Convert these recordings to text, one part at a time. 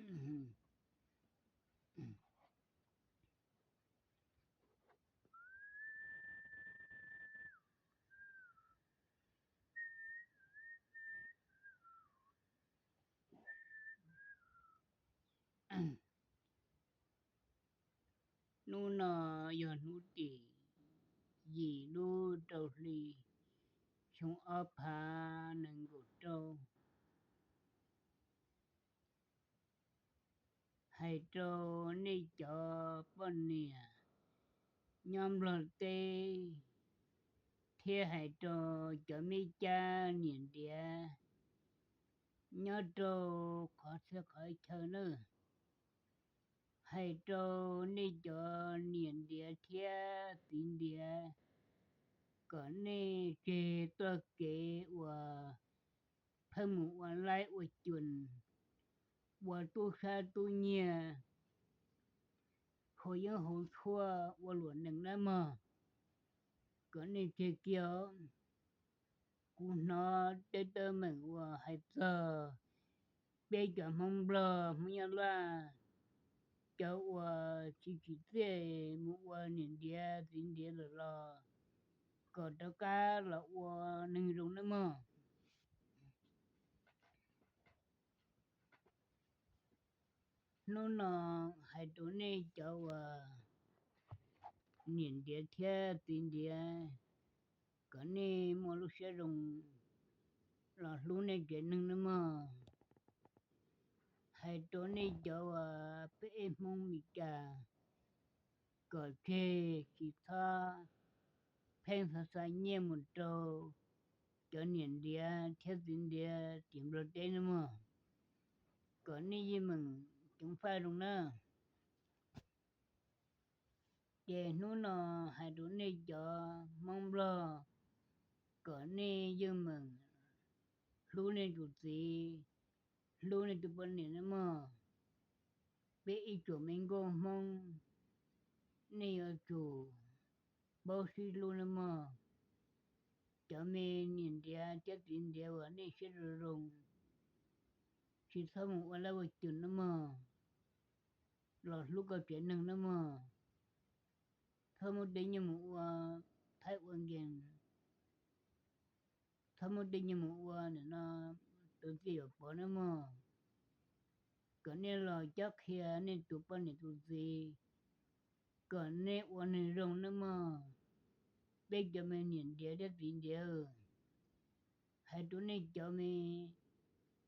Hnub no yog hnub tim yim lub rau hli xyoo ob phav nees nkaum rau. Hais rau nej cov poj niam nyob Nplog teb, thiab hais rau cov meb cab niam ntiav nyob rau qhov txhia qhov chaw nawb. Hais rau nej cov niam ntiav thiab txiv ntiav, kom nej tseg txoj kev uas pheej mus ua laib ua cuam, ua tub sab tub nyiag, haus yeeb haus tshuaj ua luam nees nawb mog. Kom nej tseg kiag. Kuv hnov tej teeb meem uas hais txog peb cov Hmoob Nplog Hmoob Nyab Laj, cov uas tsis tsim txiaj mus ua niam ntiav txiv ntiav lawm los kom rov qab los ua neeg zoo nawb mog. Hnub no hais rau nej cov uas niam ntiav thiab txiv ntiav, kom nej muaj lub siab zoo los hlub nej tsev neeg nawb mog. Hais rau nej cov uas peb eb Hmoob Mes Kas, kom tseg tsis txhob pheej xa xa nyiaj mus rau cov niam ntiav thiab txiv ntiav tim Nplog teb nawb mog. Kom nej yeej meem ceev faj zoo nawb. Ces hnub no hais rau nej cov Hmoob Nplog, kom nej yeej meem hlub nej tus txiv, hlub nej tus poj niam nawb mog. Peb ib tsoom me nkauj Hmoob, nej yuav tsum paub sib hlub nawb mog. Cov me niam ntiav thiab txiv ntiav uas nej siab zoo zoo, tsis txhob mus ua laj ua cum nawb mog. Los hlub koj tsev neeg nawb mog. Txhob muab tej nyiaj mus ua thaib ua nkees, txhob muab tej nyiaj mus ua nim no tus txiaj yuam pov nawb mog. Kom nej los cob qhia nej tus poj niam tus txiv, kom nej ua neeg zoo nawb mog. Peb cov me niam ntiav thiab txiv ntiav, hais rau nej cov me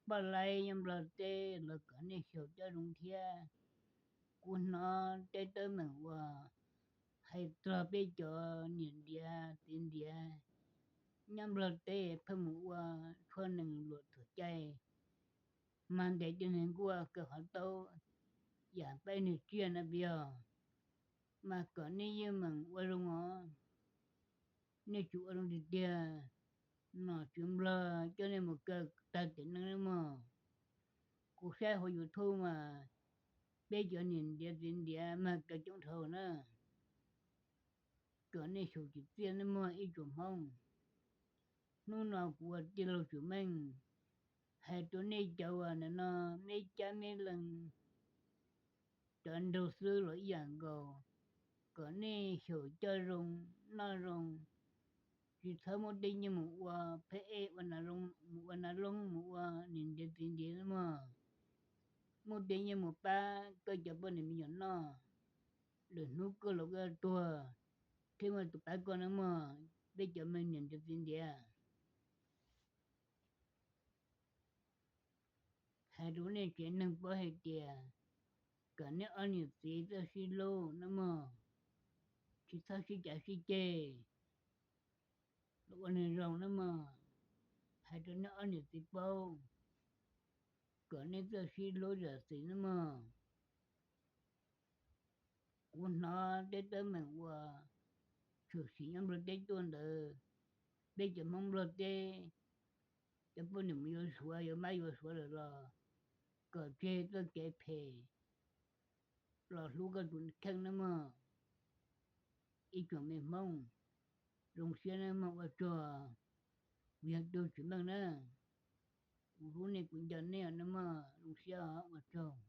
poj laib nyob Nplog teb los kom nej xyaum coj zoo thiab. Kuv hnov tej teeb meem uas hais txog peb cov niam ntiav txiv ntiav nyob Nplog teb pheej mus ua tshuaj nees luam thuam cai, mag ntes tej neeg nkuaj kaw qhov taub, yam pab neeg tsiaj na peb yog. Mas kom nej yeej meem ua zoo os. Nej tsum ua zoo tiag tiag, nom tswv Nplog coj nej mus kaw tag tim neej nawb mog. Kuv saib hauv YouTube mas peb cov niam ntiav txiv ntiav mag kaw coob dhau na. Kom nej xyaum tsis txiaj nawb mog ib tsoom Hmoob. Hnub no kuv ua tij laug Tsuas Meej hais rau nej cov uas nim no meb cab meb lees, cov nraug xwb los ib yam nkaus, kom nej xyaum coj zoo, noj zoo, tsis txhob muab tej nyiaj mus ua pheb ej, mus ua nas loob, mus ua niam ntiav txiv ntiav nawb mog. Muab tej nyiaj mus pab koj cov poj niam me nyuam noj, lwm hnub koj los koj tuag thiaj muaj tus pab koj nawb mog, peb cov me niam ntiav txiv ntiav. Hais rau nej tsev neeg paub hais tias kom nej ob niam txiv txawj sib hlub nawb mog, tsis txhob sib cav sib ceg, los ua neeg zoo nawb mog. Hais rau nej ob niam txiv paub, kom nej txawj sib hlub zam txim nawb mog. Kuv hnov tej teeb meem uas tshwm sim nyob Nplog teb tuaj ntawd, peb cov Hmoob Nplog teb, cov poj niam mus yuav Suav, yuav Mab yuav Suav lawm los kom tseg txoj kev phem, los hlub koj tus kheej nawb mog. Ib tsoom me Hmoob, zoo siab nawb mog, ua tsaug. Kuv yog tij laug Tsuas Meej na, kuv hlub nej kuv nco nej nawb mog, zoo siab os, ua tsaug.